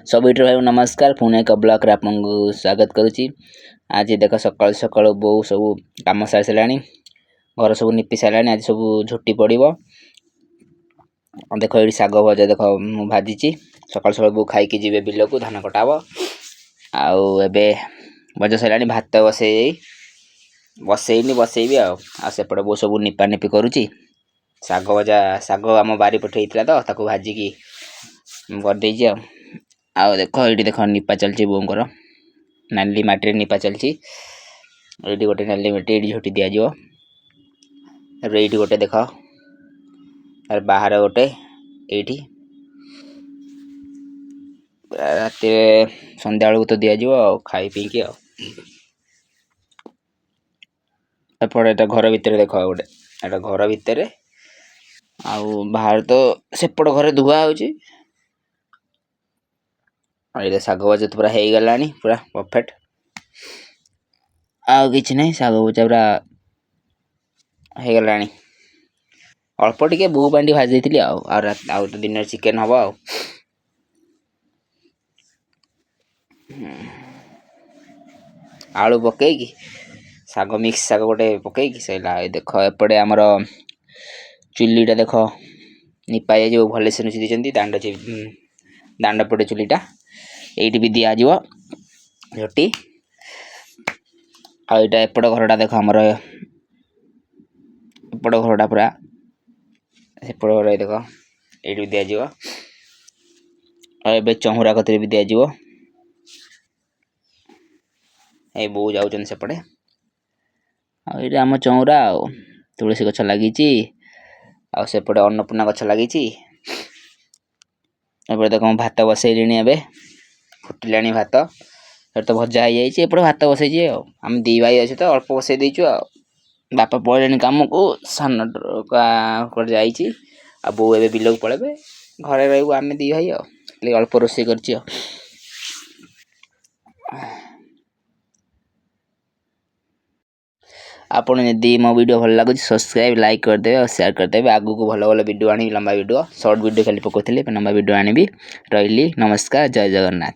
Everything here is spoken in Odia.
ସବୁ ୟୁଟ୍ୟୁବର ଭାଇ ନମସ୍କାର। ପୁଣି ଏକ ବ୍ଲଗ୍ରେ ଆପଣଙ୍କୁ ସ୍ୱାଗତ କରୁଛି। ଆଜି ଦେଖ, ସକାଳୁ ସକାଳୁ ବୋଉ ସବୁ କାମ ସାରି ସାରିଲାଣି, ଘର ସବୁ ନିପି ସାରିଲାଣି। ଆଜି ସବୁ ଝୋଟି ପଡ଼ିବ। ଦେଖ, ଏଇଠି ଶାଗ ଭଜା ଦେଖ ମୁଁ ଭାଜିଛି। ସକାଳୁ ସକାଳୁ ବୋଉ ଖାଇକି ଯିବେ ବିଲକୁ, ଧାନ କଟା ହବ। ଆଉ ଏବେ ଭଜା ସରିଲାଣି, ଭାତ ବସେଇ ବସେଇନି, ବସେଇବି। ଆଉ ଆଉ ସେପଟେ ବୋଉ ସବୁ ନିପା ନିପି କରୁଛି। ଶାଗ ଭଜା, ଶାଗ ଆମ ବାରି ପଟେ ହେଇଥିଲା ତ, ତାକୁ ଭାଜିକି ମୁଁ କରିଦେଇଛି। ଆଉ ଆଉ ଦେଖ, ଏଇଠି ଦେଖ, ନିପା ଚାଲିଛି। ବୋଉଙ୍କର ନାଲି ମାଟିରେ ନିପା ଚାଲିଛି। ଏଇଠି ଗୋଟେ ନାଲି ମାଟି, ଏଇଠି ଝୋଟି ଦିଆଯିବ। ତାପରେ ଏଇଠି ଗୋଟେ ଦେଖ, ତାପରେ ବାହାରେ ଗୋଟେ ଏଇଠି। ରାତିରେ ସନ୍ଧ୍ୟାବେଳକୁ ତ ଦିଆଯିବ ଆଉ ଖାଇ ପିଇକି। ଆଉ ଏପଟେ ଏଟା ଘର ଭିତରେ ଦେଖ, ଆଉ ଗୋଟେ ଏଟା ଘର ଭିତରେ। ଆଉ ବାହାରେ ତ ସେପଟ ଘରେ ଧୁଆ ହଉଛି। ଆଉ ଏଇଟା ଶାଗ ଭଜା ତ ପୁରା ହେଇଗଲାଣି, ପୁରା ପରଫେକ୍ଟ। ଆଉ କିଛି ନାହିଁ, ଶାଗ ଭଜା ପୁରା ହେଇଗଲାଣି। ଅଳ୍ପ ଟିକେ ବୋଉ ପାଇଁ ଟିକେ ଭାଜି ଦେଇଥିଲି। ଆଉ ଆଉ ଆଉ ତ ଦିନରେ ଚିକେନ ହବ। ଆଉ ଆଳୁ ପକେଇକି ଶାଗ, ମିକ୍ସ ଶାଗ ଗୋଟେ ପକେଇକି ସଇଲା। ଏ ଦେଖ, ଏପଟେ ଆମର ଚୁଲିଟା ଦେଖ, ନିପା ହେଇଯାଇଛି। ଭଲସେ ନେସି ଦେଇଛନ୍ତି ଦାଣ୍ଡ, ଦାଣ୍ଡ ପଟେ ଚୁଲିଟା। ଏଇଠି ବି ଦିଆଯିବ ଝୋଟି। ଆଉ ଏଇଟା ଏପଟ ଘରଟା ଦେଖ, ଆମର ଏପଟ ଘରଟା ପୁରା ସେପଟ ଘର। ଦେଖ, ଏଇଠି ବି ଦିଆଯିବ। ଆଉ ଏବେ ଚଉଁରା କତିରେ ବି ଦିଆଯିବ। ଏଇ ବୋଉ ଯାଉଛନ୍ତି ସେପଟେ। ଆଉ ଏଇଟା ଆମ ଚଉଁରା। ଆଉ ତୁଳସୀ ଗଛ ଲାଗିଛି, ଆଉ ସେପଟେ ଅନ୍ନପୂର୍ଣ୍ଣା ଗଛ ଲାଗିଛି। ଏପଟେ ଦେଖ, ମୁଁ ଭାତ ବସେଇଲିଣି, ଏବେ ଫୁଟିଲାଣି ଭାତ। ସେଠି ତ ଭଜା ହେଇଯାଇଛି, ଏପଟେ ଭାତ ବସେଇଛି। ଆଉ ଆମେ ଦି ଭାଇ ଅଛୁ ତ, ଅଳ୍ପ ବସେଇ ଦେଇଛୁ। ଆଉ ବାପା ପଳେଇଲେଣି କାମକୁ, ସାନ କୁଆଡ଼େ ଯାଇଛି, ଆଉ ବୋଉ ଏବେ ବିଲକୁ ପଳେଇବେ। ଘରେ ରହିବୁ ଆମେ ଦି ଭାଇ। ଆଉ ଟିକେ ଅଳ୍ପ ରୋଷେଇ କରିଛି। ଆଉ ଆପଣ ଯଦି ମୋ ଭିଡ଼ିଓ ଭଲ ଲାଗୁଛି, ସବସ୍କ୍ରାଇବ୍, ଲାଇକ୍ କରିଦେବେ ଆଉ ସେୟାର କରିଦେବେ। ଆଗକୁ ଭଲ ଭଲ ଭିଡ଼ିଓ ଆଣିବି, ଲମ୍ବା ଭିଡ଼ିଓ। ସର୍ଟ ଭିଡ଼ିଓ ଖାଲି ପକାଉଥିଲି, ଲମ୍ବା ଭିଡ଼ିଓ ଆଣିବି। ରହିଲି, ନମସ୍କାର, ଜୟ ଜଗନ୍ନାଥ।